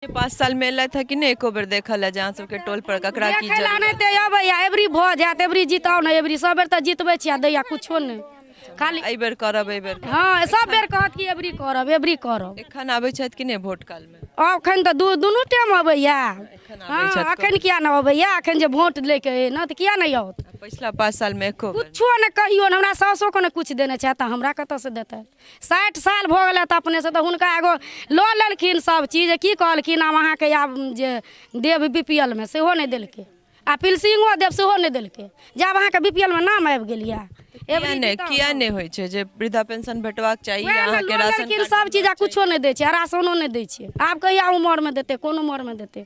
5 साल मे एलथि है कि नहि एको बेर देखल है जे अहाँ सबके टोल पर ककरा की देखै ला जरूरत? नहि ते अबैया, एबरी भऽ जायत, एबरी जिताउ ने, एबरी सब बेर तऽ जितबै छी आ दैया कुछो नहि खाली। एहि बेर करब, एहि बेर करब। हँ, सब बेर कहत कि एबरी करब, एबरी करब। एखन आबै छथि कि नहि भोट काल मे? अखन तऽ दुनू टाइम अबैया। एखन आबै हँ छथि? अखन किया नहि अबैया? अखन जे वोट लैके अइ ने तऽ किया नहि आओत? पछिला 5 साल मे एको बेर कुछो नहि कहियो ने। हमरा सासोके ने किछु देने छै तऽ हमरा कतऽसँ देतै? 60 साल भऽ गेलै तऽ अपनेसँ तऽ हुनका एगो लऽ लेलखिन सब चीज। की कहलखिन, आब अहाँके आब जे देब बी पी एल मे, सेहो नहि देलकै, आ पिलसिंगो देब, सेहो नहि देलकै। जब अहाँके बी पी एल मे नाम आबि गेल यऽ। किया नहि, किया नहि होइ छै जे वृद्धा पेंशन भेटबाक चाही या अहाँके लऽ राशन लेलखिन कार्ड? सब चीज आ कुछो नहि दै छै, आ राशनो नहि दै छै। आब कहिया उमरमे देतै? कोन उमरमे देतै?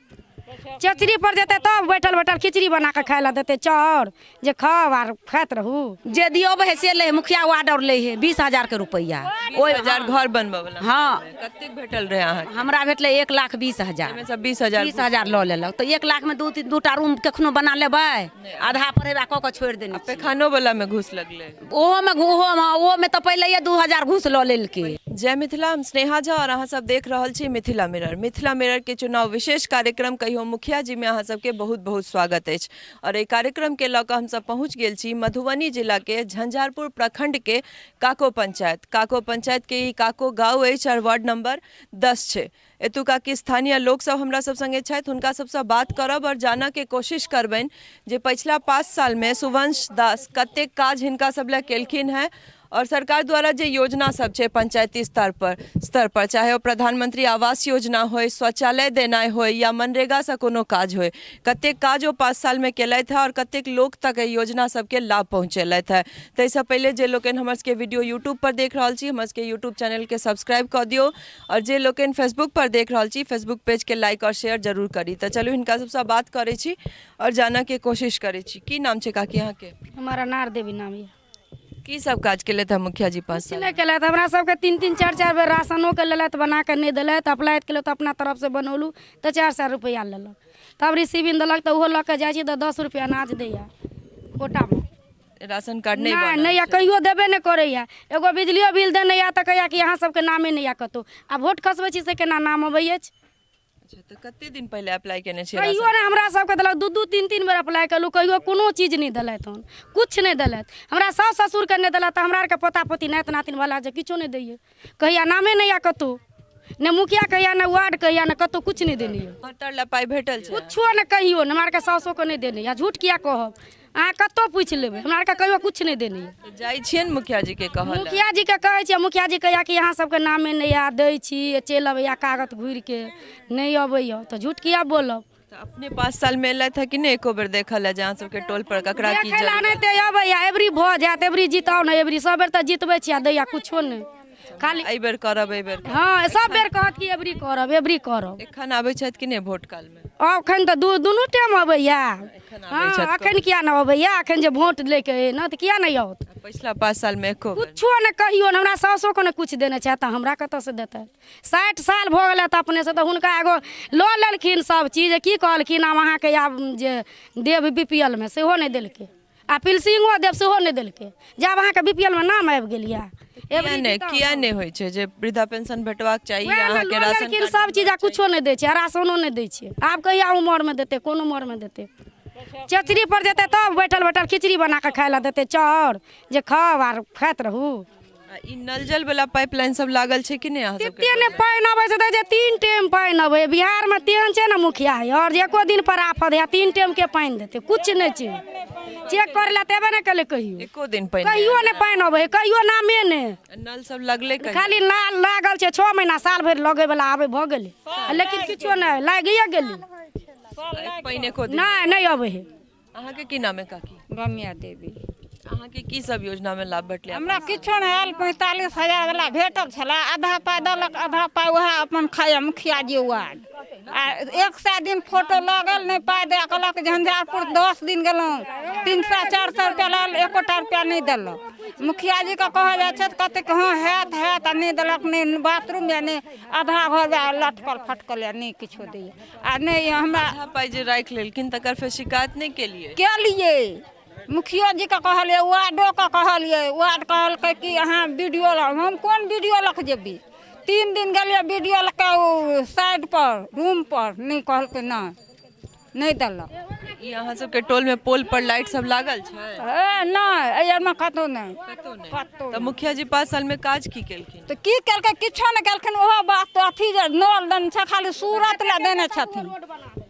चेचरी पर जेतै तब बैठल बैठल खिचड़ी बना कऽ खाय लए देतै, चाउर जे खाउ आर खाइत रहू। जे दियौबै है से लै है मुखिया, वार्ड और लै है 20,000 के रुपैआ। 20,000 घर बनबऽ वाला? हँ। कतेक भेटल रहै अहाँके? हमरा भेटलै 1,20,000। एहिमे सँ 20,000? 20,000 लऽ लेलक तऽ 1 लाखमे दू तीन दूटा रूम कखनो बना लेबै? आधा पर हेबा कऽ कऽ छोड़ि देने छी। पैखानो वाला मे घूस लगलै? ओहोमे तऽ पहिले 2000 घूस लऽ लेलकै। जय मिथिला, हम स्नेहा झा और अहाँ सब देख रहल छी मिथिला मिरर। मिथिला मिरर के चुनाव विशेष कार्यक्रम कहियो मुखिया जी में अहाँ सबके बहुत बहुत स्वागत अछि और एहि कार्यक्रम के लऽ कऽ हमसब पहुँच गेल छी मधुबनी जिला के झंझारपुर प्रखंड के काको पंचायत। काको पंचायत के ई काको गाँव अछि और वार्ड नंबर 10 छै। एतुका के स्थानीय लोक सब हमरा सब संगे छथि, हुनका सबसँ बात करब और जानऽ के कोशिश करबनि जे पछिला 5 साल में सुवंश दास कतेक काज हिनका सब लए केलखिन हेँ और सरकार द्वारा जे योजना सब छै पंचायती स्तर पर, चाहे ओ प्रधानमंत्री आवास योजना होय, शौचालय देनाइ होय या मनरेगासँ कोनो काज होय, कतेक काज ओ 5 सालमे केलथि हेँ और कतेक लोक तक एहि योजना सबके लाभ पहुँचेलथि हेँ। ताहिसँ पहिले जे लोकनि हमर सबके वीडियो यूट्यूब पर देख रहल छी, हमर सबके यूट्यूब चैनलके सब्सक्राइब कऽ दियौ और जे लोकनि फेसबुक पर देख रहल छी, फेसबुक पेजके लाइक और शेयर जरूर करी। तऽ चलू, हिनका सबसँ बात करै छी और जानऽके कोशिश करै छी। की नाम छै काकी अहाँके? हमर अनार देवी नाम यऽ। की सब काज केलथि हँ मुखिया जी 5 किछु साल? नहि केलथि। हमरा सबके तीन तीन चारि चारि बेर राशनोके लेलथि, बना कऽ नहि देलथि। अप्लाई केलहुँ तऽ अपना तरफसँ बनौलहुँ तऽ 400 रुपैआ लेलक, तब रिसीविंग देलक तऽ ओहो लऽ कऽ जाइ छी तऽ 10 रुपैआ अनाज दैया कोटामे। राशन कार्ड नहि नहि बनल नहि छै? कहियो देबे नहि करैया। एगो बिजलियो बिल देने यऽ तऽ कहैया कि अहाँ सबके नामे नहि यऽ कतहु। आ वोट खसबै छी से केना नाम अबै अछि? अच्छा, तऽ कते दिन पहिले अप्लाई केने छियै कहियो राशन? नहि हमरा सबके देलक। दू दू तीन तीन बेर अप्लाई केलहुँ, कहियो कोनो चीज नहि देलथि हन, किछु नहि देलथि। हमरा साउस ससुरके नहि देलथि तऽ हमरा आरके पोता पोती नाति नातिन वाला जे किछो नहि दैये। कहिया नामे नहि यऽ कतहु, ने मुखिया कहिया, ने वार्ड कहिया, ने कतहु किछु नहि देने यऽ। भत्तर लए पाइ भेटल छै? कुछो नहि, कहियो नहि। हमरा आरके सासुके नहि देने यऽ। झूठ किया कहब? अहाँ कतहु पूछि लेबै, हमरा आरके कहियो किछु नहि देने यऽ। तऽ जाइ छियै ने मुखिया जी के कहऽ लए? मुखिया जीके कहै छियै, मुखिया जी कहैया कि अहाँ सबके नामे नहि यऽ, दै छी, चलि अबैया कागत घुरिके, नहि अबैया। तऽ झूठ किया बोलब? तऽ अपने 5 साल मे एलथि है कि नहि एको बेर देखल है जे अहाँ सबके टोल पर ककरा की देखै ला जरूरत? नहि ते अबैया। एबरी भऽ जायत, एबरी जिताउ ने, एबरी सब बेर तऽ जितबै छी आ दैया कुछो नहि खाली। एहि बेर करब, एहि बेर करब। हँ, सब बेर कहत कि एबरी करब, एबरी करब। एखन आबै छथि कि नहि भोट काल मे? अखन तऽ दुनू टाइम अबैया। एखन आबै हँ छथि? अखन किया नहि अबैया? अखन जे वोट लैके अइ ने तऽ किया नहि आओत? पछिला 5 साल मे एको बेर कुछो नहि, कहियो नहि। हमरा सासुके ने किछु देने छै तऽ हमरा कतऽसँ देतै? 60 साल भऽ गेलै तऽ अपनेसँ तऽ हुनका एगो लऽ लेलखिन सब चीज। की कहलखिन, आब अहाँके आब जे देब बी पी एल मे, सेहो नहि देलकै, आ पिलसिंगो देब, सेहो नहि देलकै। जब अहाँके बी पी एल मे नाम आबि गेल यऽ। किया नहि, किया नहि होइ छै जे वृद्धा पेंशन भेटबाक चाही या वएह ने अहाँके लऽ राशन लेलखिन कार्ड सब चीज आ कुछो नहि दै छै, आ राशनो नहि दै छै। आब कहिया उमरमे देतै? कोन उमरमे देतै? चेचरी पर जेतै तब बैठल बैठल खिचड़ी बना कऽ खाय लए देतै, चाउर जे खाउ आर खाइत रहू। आ ई नल जल वाला पाइपलाइन सब लागल छै कि नहि अहाँ सबके? कते ने पानि अबै छै तऽ जे तीन टाइम पानि अबै। बिहारमे तेहन छै ने मुखिया आओर जे एको दिन पर आफत है, तीन टाइम के पानि देतै? कुछ नहि छै। चेक करै लए तऽ एबे नहि केलै कहियो। एको दिन पानि नहि? कहियो नहि पानि अबै है, कहियो नामे नहि। आ नल सब लगलै कहियो? खाली नाल लागल छै, 6 महीना साल भरि लगै वाला आबै भऽ गेलै, लेकिन किछो नहि, लागिए गेलै। पानि एको दिन नहि, नहि अबै है। अहाँके की नाम है काकी? रम्या देवी। अहाँके की सब योजना में लाभ भेटलै? हमरा किछो नहि आयल। 45,000 वला भेटल छलै, आधा पाइ देलक, आधा पाइ उएह अपन खाइए मुखिया जी वार्ड। आ 100 दिन फोटो लऽ गेल, नहि पाइ दए कहलक। झंझारपुर 10 दिन गेलहुँ, 300 400 रुपया लऽ एकोटा रुपया नहि देलक। मुखिया जीके कहल जाइ छै तऽ कहतै कि हँ, हैत हैत, आ नहि देलक। नहि बाथरूम यऽ, नहि आधा घर यऽ, लटकल फटकल यऽ, नहि किछो दैए आ नहि हमरा। आधा पाइ जे राखि लेलखिन, तकर फेर शिकायत नहि केलियै? केलियै, मुखियो जीके कहलियै, वार्डोके कहलियै। वार्ड कहलकै कि अहाँ वीडियो लग। हम कोन वीडियो लग जेबै? 3 दिन गेलियै बी डी ओ लग ओ साइड पर रूम पर, नहि कहलकै नहि, नहि देलक। ई अहाँ सबके टोल में पोल पर लाइट सब लागल छै? ए नहि, एहि आरमे कतहु नहि, कतहु नहि। कतहु। तऽ मुखिया जी 5 साल में काज की केलखिन? तऽ की केलकै? किछो नहि केलखिन। ओहो बात अथी जे नल देने छै, खाली सूरत लए देने छथिन,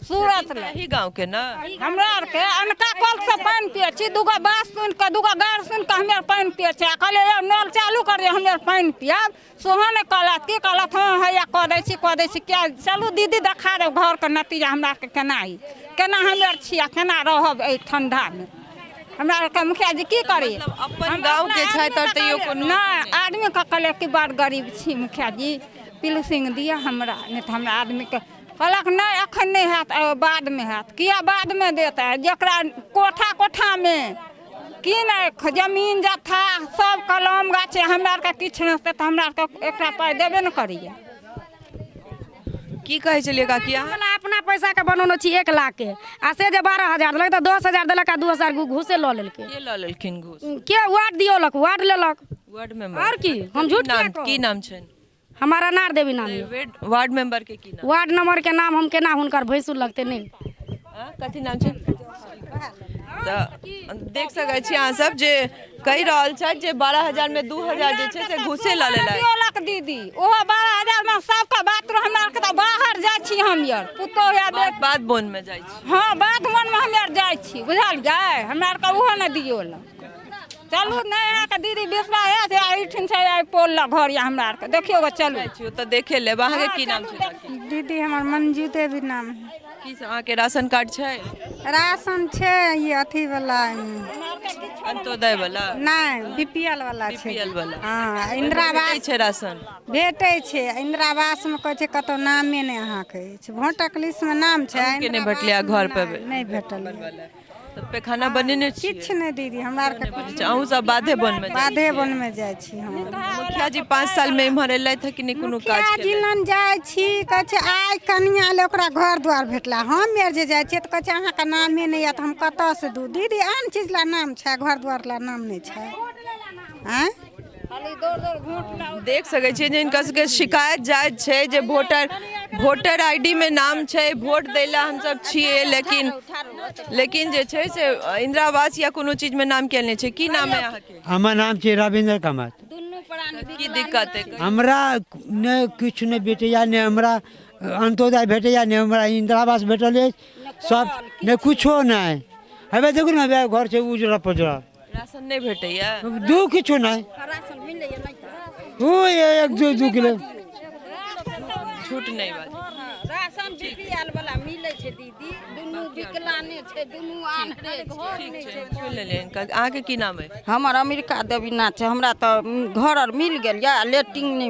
सूरत लए। एही गाँव के ने हमरा आरके अनका कलसँ पानि पियै छी, दूगो बात सुनि कऽ, दूगो गारि सुनि कऽ हमे आर पानि पियै छी। आ कहलियै यौ नल चालू करियौ, हमे आर पानि पियब, सेहो नहि कहलथि। की कहलथि? हँ हैया कऽ दै छी, कऽ दै छी। किया चलू दीदी देखा देब घरके नतीजा हमरा आरके केना ई, केना हम आर छी आ केना रहब एहि ठण्डामे। हमरा आरके मुखिया जी की करी? मतलब अपन गाँव के छथि आओर तैयो कोनो नहि आदमीके कहलियै कि बड़ गरीब छी मुखिया जी, पिल्लू सिंह दिअ हमरा, नहि तऽ हमरा आदमीके कहलक नहि एखन नहि हैत, बादमे हैत। किया बादमे देत? जकरा कोठा कोठामे की नहि जमीन जथा सब कलम गाछ, हमरा आरके किछु नहि हेतै तऽ हमरा आरके एकटा पाइ देबे ने करैया। की कहै छलियै काकी अहाँ? वाला अपना पैसाके बनौने छी 1 लाख के, आ से जे 12,000 देलक तऽ 10,000 देलक आ 2,000 घूसे लऽ लेलकै। के लऽ लेलखिन घूस? के वार्ड दियौलक, वार्ड लेलक। वार्ड मेंबर आओर की, हम झूठ नाम किया कहब? की नाम छनि? हमारा अनार देवी नाम यऽ। वार्ड मेंबर के की नाम? वार्ड नंबर के नाम हम केना हुनकर भैंसुर लगतै नहि। कथी नाम छै? तऽ देख सकै छी अहाँ सब जे कहि रहल छथि जे 12,000 में 2,000 जे छै से घूसे लऽ लेलक। देलक दीदी, ओहो 12,000 में सबके बाथरूम। हमरा आरके तऽ बाहर जाइ छी हम यार, पुतोहु या बेटी बाध बोन में जाइ छी। हँ, बाध बोन में हम आर जाइ छी, बुझलियै? हमरा आरके ओहो नहि दियौ। चलू नहि अहाँके दीदी विश्वास है से एहिठिन छै, एहि पोल लग घर यऽ हमरा आरके, देखियौ गो चलू। जाइ छी ओतऽ देखे लेब। अहाँके की नाम छै काकी? दीदी हमर मंजू देवी नाम है। की सब अहाँके राशन कार्ड छै? राशन छै ई अथी वाला, अंत्योदय वाला? नहि, बी पी एल वाला छै। बीपीएल वाला। हँ, इंदिरा भेटै आवास छै राशन? भेटै छै। इंदिरा आवासमे कहै छै कतहु नामे नहि अहाँके अछि, वोटक लिस्टमे नाम छै, अहूँके नहि इंदिरा भेटलै आ आवासमे घर पर नहि भेटल यऽ। तऽ पैखाना बनेने छियै? किछु नहि दीदी, हमरा आरके अच्छा, अहूँ सब बाधे वन में जाइ बाधे वन में जाइ छी हम। मुखिया जी 5 साल में इम्हर एलथि कि नहि कोनो काज मुखिया जी केलथि? लग जाइ छी, कहै छै आइ कनिया ले ओकरा घर द्वार भेटला। हम आर जे जाइ छियै तऽ कहै छै अहाँके नामे नहि यऽ, तऽ हम कतऽसँ दू दीदी? आन चीज लए नाम छै, घर द्वार लए नाम नहि छै। आँय देख सकै छियै जे हिनका सबके शिकायत जायज छै जे वोटर आईडी में नाम छै, वोट दै लए हमसब छियै, लेकिन लेकिन जे छै से इंदिरा आवास या कोनो चीज में नाम किया नहि छै? की नाम है अहाँके? हमर नाम छै रविन्द्र कामत। की दिक्कत है? हमरा नहि किछु नहि भेटैया, नहि हमरा अंत्योदय भेटैया, नहि हमरा इंदिरा आवास भेटल अछि, सब नहि किछो नहि। हेबे देखू ने, हेबे घर छै उजरल पुजरल। राशन नहि भेटैया? दू किछु नहि, ओ 1 2 किलो। झूठ नहि बाजू। राशन बीपीएल वाला मिलै छै दीदी, दुनू विकलाने छै, दुनू आन्हरे छै। ठीक छै, सुनि लेलियै हिनका। अहाँके की नाम अइ? हमर अमेरिका देवी नाम छै। हमरा तऽ घर आर मिल गेल यऽ, लेट्रिन नहि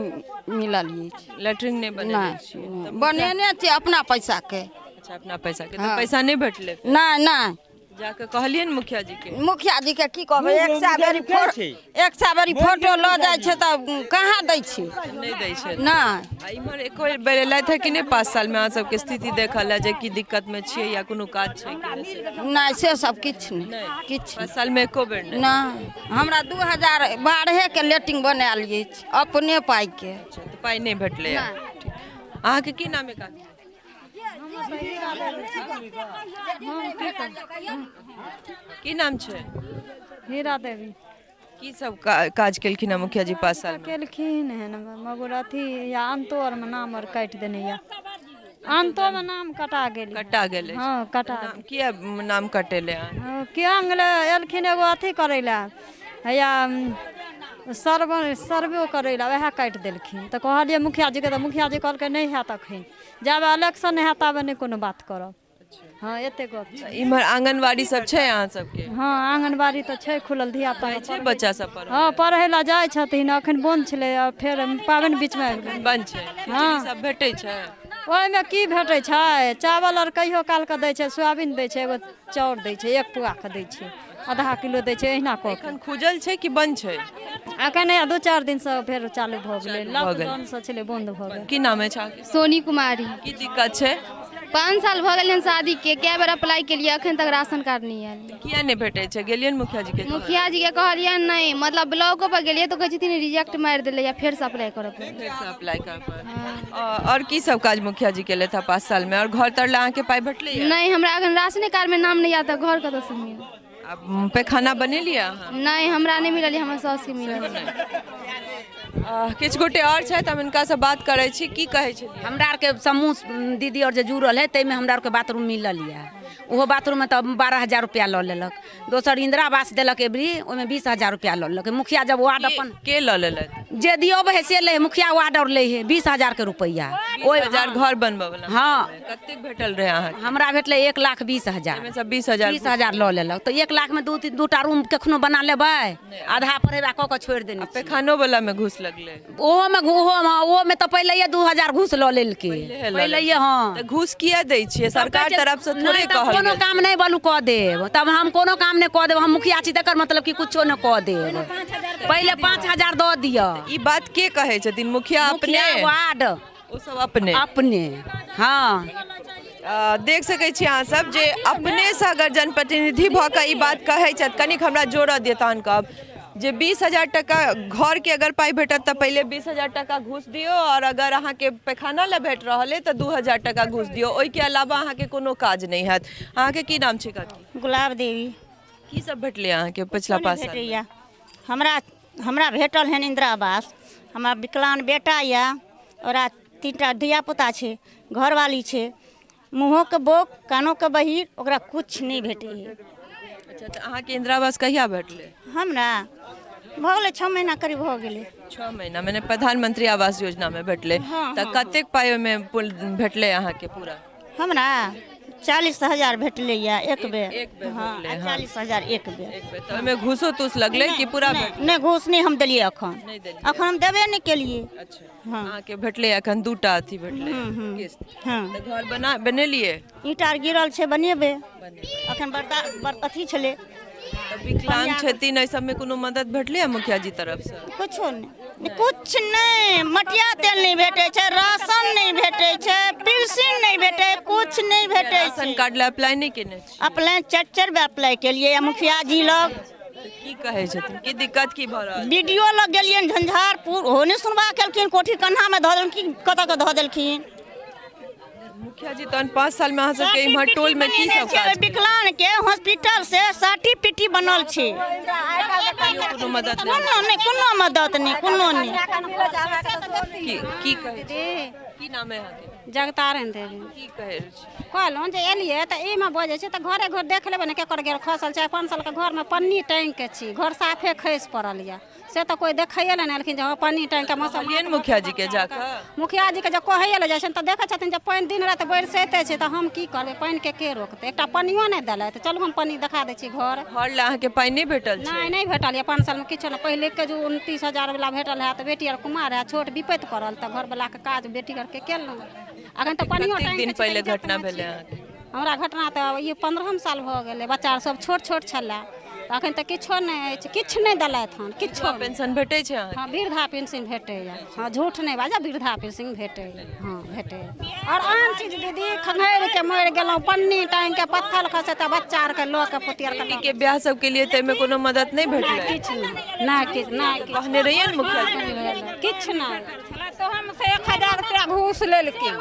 मिलल अछि। लेट्रिन नहि बनेने छियै? नहि, बनेने छियै अपना पैसाके। अच्छा, अपना पैसाके। तऽ पैसा नहि भेटलै? नहि नहि। जाके कहलियै ने मुखिया जी के? मुखिया जी के की कहबै, 100 बेरी 100 बेरी फोटो लऽ जाइ छै तऽ कहाँ दै छै? नहि दै छै। नहि। आ इम्हर एको बेर एलथि है कि नहि 5 साल में अहाँ सबके स्थिति देखल है जे की दिक्कत में छियै या कोनो काज छै कि नहि से? नहि, से सब किछु नहि, किछु 5 साल में एको बेर नहि? नहि। हमरा 2012 के लेट्रिन बनायल अछि अपने पाइके। अच्छा, तऽ पाइ नहि भेटलै। अहाँके की नाम है काकी? की नाम छै? हीरा देवी। की सब काज केलखिन हँ मुखिया जी 5 साल में? केलखिन हन मगर अथी या अंतो आर में नाम आर काटि देने या, अंतो में नाम कटा गेल। कटा गेल? हँ, कटा। किया नाम कटेले? किया गेलै? एलखिन एगो अथी करै लए, हैया सर्वे करै लए, वएह काटि देलखिन। तऽ कहलियै मुखिया जीके, तऽ मुखिया जी कहलकै नहि हैत अखन, जाबे इलेक्शन नहि हैत ताबे नहि कोनो बात करब। हँ, एते गप छै। इम्हर आंगनबाड़ी सब छै अहाँ सबके? हँ, आंगनबाड़ी तऽ छै खुलल, धिया पुता छै, बच्चा सब पढ़ै? हँ, पढ़ै लए जाइ छथिन। अखन बंद छलै, फेर पाबनि बीचमे आबि गेलै। बंद छै। खिचड़ी सब भेटै छै? ओहिमे की भेटै छै? चावल आर कहियो कालके दै छै, सोयाबीन दै छै, एगो चाउर दै छै, 1 पुआके दै छै, आधा किलो दै छै, एहिना कऽ। एखन खुजल छै कि बंद छै? एखन 2-4 दिनसँ फेर चालू भऽ गेलै, लॉकडाउनसँ छलै बंद भऽ गेल। की नाम अछि अहाँके? सोनी कुमारी। की दिक्कत छै? 5 साल भऽ गेल हन शादीके, कए बेर अप्लाई केलियै, अखन तक राशन कार्ड नहि आयल। किया नहि भेटै छै? गेलियनि मुखिया जी के? मुखिया जी के कहलियनि नहि, मतलब ब्लॉको पर गेलियै तऽ कहै छथिन रिजेक्ट मारि देलै या फेरसँ अप्लाई करऽ पड़त। फेरसँ अप्लाई करऽ पड़त। आओर की सब काज मुखिया जी केलथि हँ 5 सालमे? आओर घर तर लए अहाँके पाइ भेटलैए? नहि, हमरा अखन राशने कार्डमे नाम नहि आयल तऽ घर कतऽसँ मिलत? आ पैखाना बनेलियै अहाँ? नहि, हमरा नहि मिलल, हमर सासुके मिलल। किछु गोटे आओर छथि, हम हिनकासँ बात करै छी। की कहै छलियै? हमरा आरके समूह दीदी आओर जे जुड़ल है ताहिमे हमरा आरके बाथरूम मिलल यऽ, ओहो बाथरूममे तऽ 12,000 रुपैआ लऽ लेलक। दोसर इंदिरा आवास देलक एबरी, ओहिमे 20,000 रुपैआ लऽ लेलक मुखिया। जब वार्ड अपन के लऽ लेलथि? जे दियौ है से लै है मुखिया, वार्ड आओर लै है 20,000 के रुपैआ। ओहि 1000 घर बनबऽ वला? हँ। कतेक भेटल रहै अहाँके? हमरा भेटलै 1,20,000। एहिमे सँ 20,000? 20,000 लऽ लेलक, तऽ 1 लाखमे दू तीन दूटा रूम कखनो बना लेबै? आधा पर हेबा कऽ कऽ छोड़ि देने छियै। पैखानो वला मे घूस लगलै? ओहोमे, ओहोमे, ओहोमे तऽ पहिलैये 2,000 घूस लऽ लेलकै पहिलैये। हँ। तऽ घूस किया दै छियै? सरकार तरफ से थोड़े नहि तऽ कहल कोनो गेल। काम नहि बोलू कऽ देब, तब हम कोनो काम नहि कऽ देब। हम मुखिया छी तकर मतलब कि कुछो नहि कऽ देब? पहिले 5,000 दऽ दिअ। ई बात के कहै छथिन? मुखिया अपने? मुखिया, वार्ड। ओ सब अपने? अपने, हँ। देख सकै छी अहाँ सब जे अपनेसँ अगर जनप्रतिनिधि भऽ कऽ ई बात कहै छथि। कनिक हमरा जोड़ऽ दिअ तहन कहब जे 20,000 टका घरके अगर पाइ भेटत तऽ पहिले 20,000 टका घूस दियौ, आओर अगर अहाँके पैखाना लए भेट रहल अइ तऽ 2,000 टका घूस दियौ। ओहिके अलावा अहाँके कोनो काज नहि हैत। अहाँके की नाम छै काकी? गुलाब देवी। की सब भेटलै अहाँके पछिला कुछो 5 नहि साल? भेटैया हमरा। हमरा भेटल हन इंदिरा आवास। हमरा विकलांग बेटा यऽ, ओकरा 3टा धिया पुता छै, घरवाली छै, मुँहोके बोक कानोके बहिर, ओकरा किछु नहि भेटै है। अच्छा, तऽ अहाँके इंदिरा आवास कहिया भेटलै? हमरा भऽ गेलै 6 महीना करीब भऽ गेलै। 6 महीना मने प्रधानमंत्री आवास योजनामे भेटलै? हँ। तऽ कतेक पाइ ओहिमे भेटलै अहाँके पूरा? हमरा 40,000 भेटलै यऽ एक बेर। एक बेर? हँ। भेटलै, हँ। 40,000 एक बेर। एक बेर। तऽ ओहिमे घूसो तूस लगलै कि पूरा भेटलै? नहि, घूस नहि हम देलियै एखन। नहि देलियै? एखन हम देबे नहि केलियै। अच्छा। हँ। अहाँके भेटलै एखन दूटा अथी भेटलै किस्त? हँ। तऽ घर बनेलियै? ईंटा आर गिरल छै, बनेबै। एखन बरदा बड़ अथी छलै। तऽ विकलांग छथिन, एहि सबमे कोनो मदद भेटलै है मुखिया जी तरफसँ? कुछो नहि, कुछ नहि। मटिया तेल नहि भेटै छै, राशन नहि भेटै छै, पेंशन नहि भेटै, कुछ नहि भेटै छै। राशन कार्ड लए अप्लाई नहि केने छी? अप्लाई चारि चारि बेर अप्लाई केलियै मुखिया जी लग। की कहै छथिन? की दिक्कत की भऽ रहल? बीडीओ लग गेलियनि झंझारपुर, ओहो नहि सुनबा केलखिन। कोठी कन्हामे धऽ देलखिन, कतऽ कऽ धऽ देलखिन। मुखिया जी तहन 5 सालमे अहाँ सबके इम्हर टोलमे की सब काज? विकलांग के हॉस्पिटल से सर्टिफिकेट बनल छै। कोनो मदद नहि? कोनो नहि, कोनो मदद नहि, कोनो नहि। की की कहै छी? की नाम है अहाँके? जगतारण देवी। की कहै छी? कहलहुँ जे एलियै तऽ एहिमे बजै छै तऽ घरे घर देख लेबै ने, केकर घर खसल छै। 5 सालके घरमे पन्नी टाँगि के छी, घर साफे खसि पड़ल यऽ। से तऽ कोइ देखैए लए नहि एलखिन जे हँ पन्नी टाँगि के मौसम। कहलियनि मुखिया जी के जाकऽ? मुखिया जीके जब कहैए लए जाइ छनि तऽ देखै छथिन जे पानि दिन राति बरसैते छै, तऽ हम की करबै? पानिके के रोकतै? एकटा पन्नियो नहि देलथि। चलू, हम पन्नी देखा दै छी घर। घर लए अहाँके पाइ नहि भेटल छै? नहि, नहि भेटल यऽ 5 सालमे किछो नहि। पहिलेके जे 29,000 वला भेटल हैत, बेटी आर कुमार है, छोट, विपैत पड़ल तऽ घरवलाके काज बेटी आरके केलहुँ। अखन तऽ पन्नियो कतेक टाँगि दिन के छी, पहिले तऽ घटना इज्जतमे भेलै छी। अहाँके? हमरा घटना तऽ ई 15म साल भऽ गेलै। बच्चा आर सब छोट छोट छलै, तऽ अखन तऽ किछो नहि अछि, किछु नहि देलथि हन, किछो नहि। पेंशन भेटै छै अहाँके? हँ, वृद्धा पेंशन भेटैए। हँ, झूठ नहि बाजब, वृद्धा पेंशन भेटैए। हँ, भेटैए। आओर आन चीज दीदी, खंघारि के मरि गेलहुँ, पन्नी टाँगि के, पत्थर खसे तऽ बच्चा आरके लऽ के, पोती आरके लऽ बेटीके ब्याह सबके लिए ताहिमे कोनो मदद नहि भेटलै? किछु नहि, नहि किछु, नहि किछु। कहने रहियै ने मुखिया जी? किछु नहि। तऽ हम से 1000 रुपया घूस लेलखिन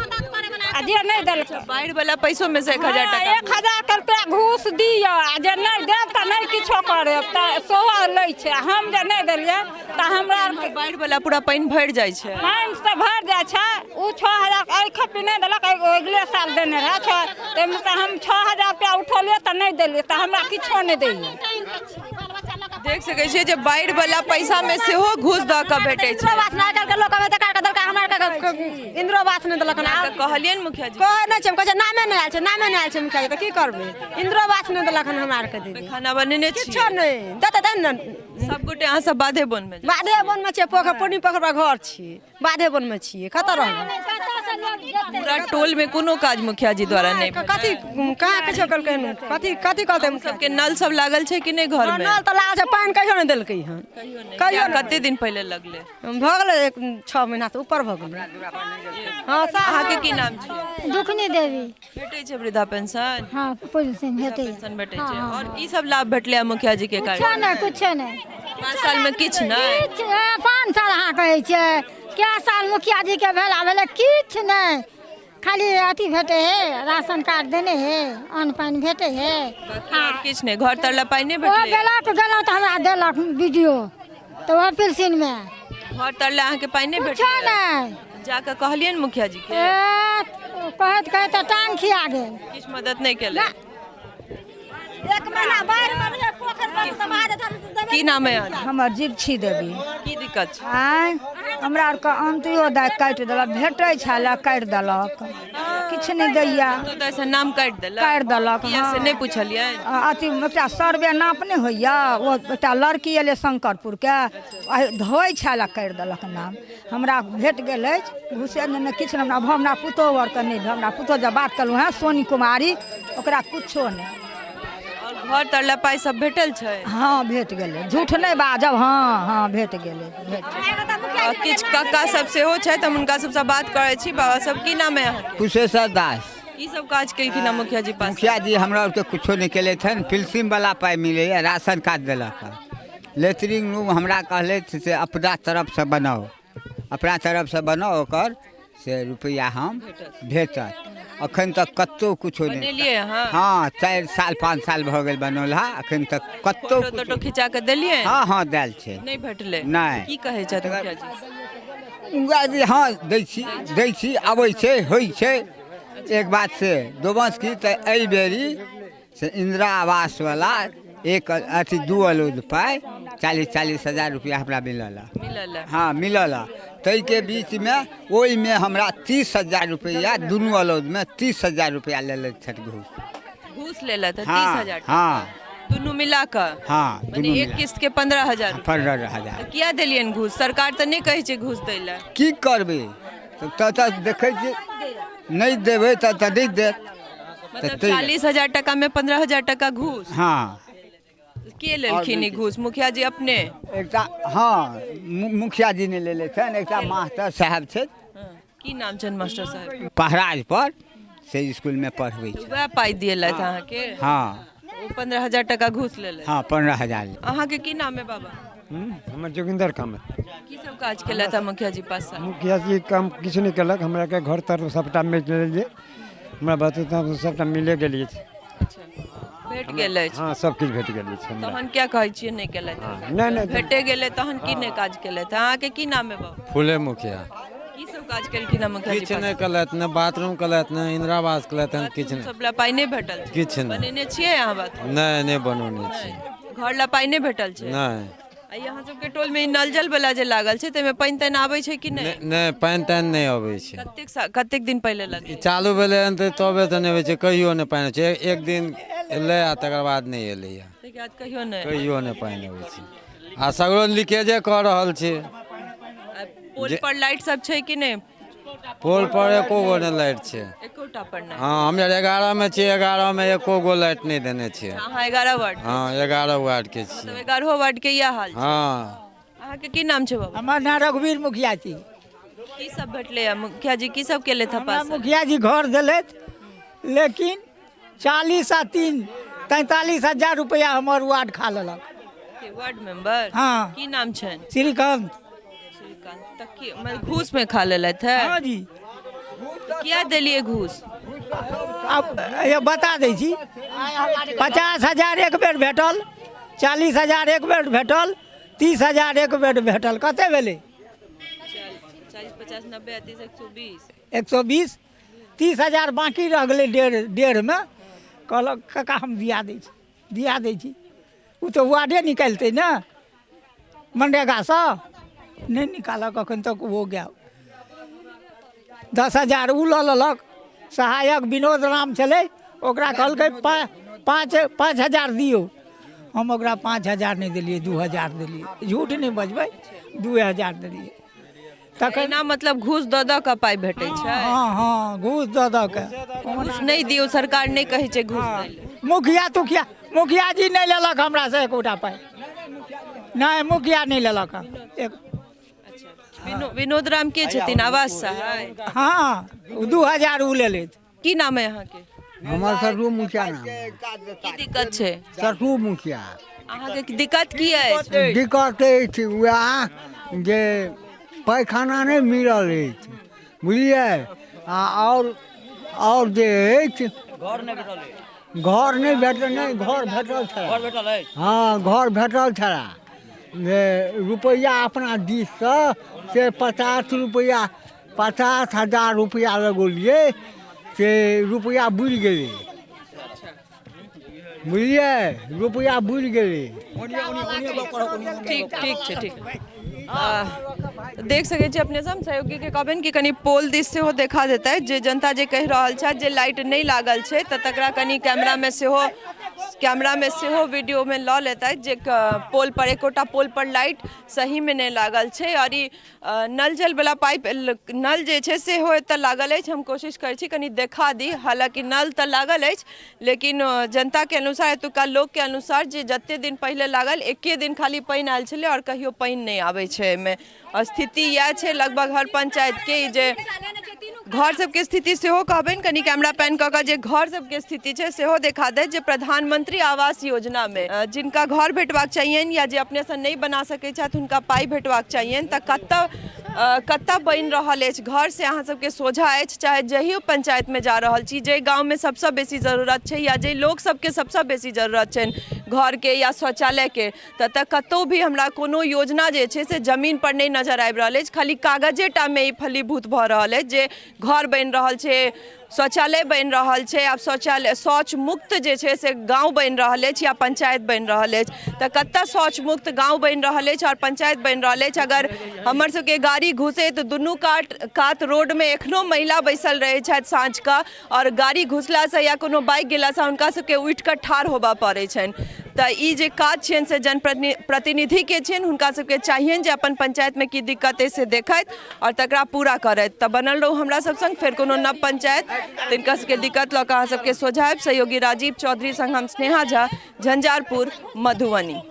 आ जे नहि देलकै। बाढ़ि वाला पैसो में से 1000 टका? 1000 के रुपया घूस दिअ आ जे नहि देब तऽ नहि किछो करब, तऽ सेहो लै छै। आ हम जे नहि देलियै तऽ हमरा आरके बाढ़ि वाला पूरा पानि भरि जाइ छै। पानि तऽ भरि जाइ छै। ओ 6000 एहि खेपी नहि देलक, अगिले साल देने रहए छओ। ताहिमे तऽ हम 6000 रुपया उठौलियै तऽ नहि देलियै, तऽ हमरा किछो नहि दैए। देख सकै छियै जे बाढ़ि वाला पैसा में सेहो घूस दऽ कऽ भेटै छै। इन्दिरो आवास नहि आइकाल्हिके लोक अबै तऽ काटि कऽ देलकै। हमरा आरके इन्दिरो आवास नहि देलक हन। तऽ कहलियनि मुखिया जी? कहै नहि छै। हम कहै छै नामे नहि आयल छै, नामे नहि आयल छै मुखिया जी, तऽ की करबै? इन्दिरो आवास नहि देलक हन हमरा आरके दीदी। खाना बनेने छी? किछो नहि देतै तहन ने। सब गोटे अहाँ सब बाधे बोन में? बाधे बोनमे छियै। पोखरि, पूर्णी पोखरि पर घर छियै, बाधे बोनमे छियै। कतऽ रहबै? पूरा टोल में कोनो काज मुखिया जी द्वारा नहि भेल। कथी कहाँ किछो केलकै हन? कथी कथी कहतै सबके नल सब लागल छै कि नहि घर में? नल तऽ लागल छै, पानि कहियो नहि देलकै हन। कहियो नहि। कते दिन पहिले लगलै? भऽ गेलै 6 महीना से ऊपर भऽ गेलै। हँ, अहाँके की नाम छै? दुखनी देवी। भेटै छै वृद्धा पेंशन? हँ, पेंशन भेटै। पेंशन भेटै छै। और की सब लाभ भेटलै है मुखिया जी के कुछो कारण? नहि, कुछो नहि। 5 साल में किछु नहि? किछु, 5 साल अहाँ कहै छियै, कए साल मुखिया जी के भेला भेलै किछु नहि, खाली अथी भेटै है, राशन कार्ड देने है, अन्न पानि भेटै है। और किछु नहि? घर तर ला पाइ नहि ओ भेटलै? गेलक गेलहुँ तऽ हमरा देलक वीडियो तऽ ओ पेंशन मे। घर तर ला अहाँके पाइ नहि कुछो भेटलै? नहि। जाकऽ कहलियनि मुखिया जी के? ए, कहैत कहैत तऽ टांग खिया गेल। किछु मदद नहि केलक? एक महीना बाढ़ि मे भेलै, पोखरि पर तऽ बहा देत, हम देबै। की नाम है अहाँके? हमर जीवछी देवी। की दिक्कत छै? आँय, हमरा आरके अंत्योदय काटि देलक, भेटै छलै काटि देलक, किछु नहि दैया। अंत्योदय से नाम काटि देलक? काटि देलक। किया से नहि पुछलियै? अथी एकटा सर्वे नाप नहि होइया, ओ एकटा लड़की एलै शंकरपुरके, धोइ छलै काटि देलक नाम। हमरा भेट गेल अछि, घुसे नहि किछु नहि। हमरा पुतोहु आरके नहि भेल। हमरा पुतोहु जब बात केलहुँ हेँ, सोनी कुमारी, ओकरा कुछो नहि। और घर तर ला पाइ सब भेटल छै? हँ, भेट गेलै, झूठ नहि बाजब। हँ हँ, भेट गेलै, भेट। किछु काका सब सेहो छथि, हम हुनका सबसँ बात करै छी। बाबा सब, की नाम है अहाँके? कुशेश्वर दास। की सब काज केलखिन हँ मुखिया जी पास? मुखिया जी हमरा आरके कुछो नहि केलथि हन। पिलसिम वाला पाइ मिलैए, राशन कार्ड देलक हन। लेटरिन रूम हमरा कहलथि से अपना तरफसँ बनाउ, अपना तरफसँ बनाउ, ओकर से रुपैआ हम भेटत। अखन तक कतहु कुछो नहि। बनेलियै अहाँ? हँ, 4 साल 5 साल भऽ गेल बनौलहा, अखन तक कतहु। फोटो तोटो खिंचा कऽ देलियै? हँ हँ, देल छै। नहि भेटलै? नहि। की कहै छथि मुखिया जी? मुखिया जी हँ दै छी, दै छी, अबै छै, होइ छै। एक बात से दोमस की तऽ एहि बेरी से इंदिरा आवासवला एक अथी 2 अलोद पाइ 40-40 हजार रुपया हमरा मिलल हँ। मिलल हँ? हँ, मिलल हँ। ताहिके बीचमे ओहिमे हमरा 30 हजार रुपैआ दुनू अलोदमे 30 हजार रुपैआ लेले छथि घूस। घूस लेलथि? हँ। 30 हजार? हँ। दुनू मिला कऽ? हँ। मने दुनू एक मिला। किस्त के 15,000? 15,000। किया देलियनि घूस? सरकार तऽ नहि कहै छै घूस दै लए। की करबै तऽ देखै छियै, नहि देबै तऽ नहि देत। मतलब 40,000 टका में 15,000 टका घूस? हँ। के लेलखिन ई घूस? मुखिया जी अपने? एकटा हँ, मुखिया जी नहि लेले छनि, एकटा मास्टर साहब छथि। की नाम छनि मास्टर साहब? पहराज पर से स्कूलमे पढ़बै छै। वएह पाइ दिएलथि अहाँके? हँ। ओ 15,000 टका घूस लेलथि? हँ, 15,000। अहाँके की नाम है बाबा? हमर जोगिंदर कामत। की सब काज केलथि हँ मुखिया जी पास? मुखिया जी काम किछु नहि केलक। हमरा के घर तर सबटा मिल गेलियै, हमरा बतू सबटा मिले गेलियै। भेट गेल अछि? हँ, सब किछु भेट गेल अछि हमरा। तहन क्या कहै छियै नहि केलथि? नहि नहि। भेटे गेलै तहन की नहि काज केलथि? अहाँके की नाम है बाबू? फूले मुखिया। की सब काज केलखिन हँ मुखिया जी? किछु नहि केलथि, ने बाथरूम केलथि, ने इंदिरा आवास केलथि हन, किछु नहि। सब लए पाइ नहि भेटल छै? किछु नहि। बनेने छियै अहाँ बाथरूम? नहि, नहि बनौने छी। घर लए पाइ नहि भेटल छै? नहि। आ अहाँ सबके टोल में ई नल जल वाला जे लागल छै, ताहिमे पानि तानि आबै छै कि नहि? नहि, पानि तानि नहि अबै छै। कतेक दिन पहिले लगलै? ई चालू भेलै हन तऽ तबे तऽ नहि अबै छै, कहियो नहि पानि छै। एक दिन एलै आ तकर बाद नहि एलैया। ताहिके बाद कहियो नहि? कहियो नहि पानि अबै छै आ सगरो लीकेजे कऽ रहल छै। पोल पर लाइट सब छै कि नहि? पोल पर एको गो नहि लाइट छै। एकोटा पर नहि? हँ, हम 11 मे छियै, 11 मे एको गो लाइट नहि देने छै। अहाँ 11 वार्ड? हँ, 11 वार्ड के छियै। 11 वार्ड के इएह हाल छै? हँ। अहाँके की नाम छै बाबा? हमर नाम रघुवीर मुखिया छी। की सब भेटलै हँ मुखिया जी? की सब केलथि हँ पास? मुखिया जी घर देलथि, लेकिन 40 आ 3 43 हजार रुपया हमर वार्ड खा लेलक। Ward member? हाँ। की नाम छनि? श्रीकांत। श्रीकांत। तऽ की घूस में खा लेलथि है? हाँ जी। किया देलियै घूस? अब ये बता दै छी, 50,000 एक बेर भेटल, 40,000 एक बेर भेटल, 30,000 एक बेर भेटल, कते भेलै? 40 50 90 30 120। 120, 30,000 बाँकी रह गेलै। डेढ़ डेढ़मे कहलक काका हम दिया दै छी, दिया दै छी। ओ तऽ वार्डे निकालतै ने मनरेगासँ, नहि निकालक एखन तक। ओहो गायब। 10,000 ओ लऽ लेलक। सहायक विनोद राम छलै, ओकरा कहलकै 5,000 दियौ। हम ओकरा 5,000 नहि देलियै, 2,000 देलियै। झूठ नहि बजबै, 2,000 देलियै। तखन एना मतलब घूस दऽ दऽ कऽ पाइ भेटै छै? हँ हँ, घूस दऽ दऽ कऽ। घूस नहि दियौ, सरकार नहि कहै छै घूस दै लए। मुखिया तुखिया, मुखिया जी नहि लेलक हमरासँ एकोटा पाइ नहि, मुखिया नहि लेलक हँ एक। विनोद राम के छथिन आवास सहाय? हँ, 2000 ओ लेलथि। की नाम है अहाँके? हमर ससुर मुखिया नाम। की दिक्कत छै? ससुर मुखिया। अहाँके दिक्कत की अछि? दिक्कत अछि उएह जे पैखाना नहि मिलल अछि, बुझलियै? आ आओर जे अछि घर नहि भेटल। नहि, घर भेटल छलै। हँ, घर भेटल छलै जे रुपैआ अपना दिससँ से 50 रुपैआ, 50,000 रुपैआ लगौलियै, से रुपैआ बुड़ि गेलै, बुझलियै? रुपैआ बुड़ि गेलै। ठीक ठीक छै, ठीक। देख सकै छी अपने सब, सहयोगी के कहबनि कि कनि पोल दिस सेहो देखा देतै जे जनता जे कहि रहल छथि जे लाइट नहि लागल छै, तऽ तकरा कनि कैमरामे सेहो वीडियोमे लऽ लेतै जे पोल पर एकोटा पोल पर लाइट सहीमे नहि लागल छै। आओर ई नल जल वाला पाइप, नल जे छै सेहो एतऽ लागल अछि। हम कोशिश करै छी कनि देखा दी, हालाँकि नल तऽ लागल अछि, लेकिन जनताके अनुसार, एतुका लोकके अनुसार जे जते दिन पहिले लागल एके दिन खाली पानि आयल छलै आओर कहियो पानि नहि आबै छै एहिमे। स्थिति इएह छै लगभग हर पंचायतके, जे घर सबके स्थिति सेहो कहबनि कनि कैमरा पैन कऽ कऽ जे घर सबके स्थिति छै सेहो देखा दै जे प्रधानमंत्री आवास योजनामे जिनका घर भेटबाक चाहियनि या जे अपनेसँ नहि बना सकै छथि हुनका पाइ भेटबाक चाहियनि, तऽ कतऽ बनि रहल अछि घर से अहाँ सबके सोझा अछि। चाहे जहियो पंचायतमे जा रहल छी, जाहि गाँवमे सबसँ बेसी जरूरत छै या जाहि लोक सबके सबसँ बेसी जरूरत छनि घरके या शौचालयके, तऽ कतहु भी हमरा कोनो योजना जे छै से जमीन पर नहि नजर आबि रहल अछि। खाली कागजेटामे ई फलीभूत भऽ रहल अछि जे घर बनि रहल छै, शौचालय बनि रहल छै, आब शौचालय शौच मुक्त जे छै से गाँव बनि रहल अछि या पंचायत बनि रहल अछि। तऽ कतऽ शौच मुक्त गाँव बनि रहल अछि आओर पंचायत बनि रहल अछि? अगर हमर सबके गाड़ी घुसै तऽ दुनू कात रोडमे एखनो महिला बैसल रहै छथि साँझके, आओर गाड़ी घुसलासँ या कोनो बाइक गेलासँ हुनका सबके उठिकऽ ठाढ़ होबऽ पड़ै छनि। तऽ ई जे काज छियनि से जनप्रतिनिधिके छियनि, हुनका सबके चाहियनि जे अपन पंचायतमे की दिक्कत अछि से देखथि आओर तकरा पूरा करथि। तऽ बनल रहू हमरा सब संग, फेर कोनो नव पंचायत तिनका सबके दिक्कत लऽ कऽ अहाँ सबके सोझायब। सहयोगी राजीव चौधरी संग हम स्नेहा झा, झंझारपुर, मधुबनी।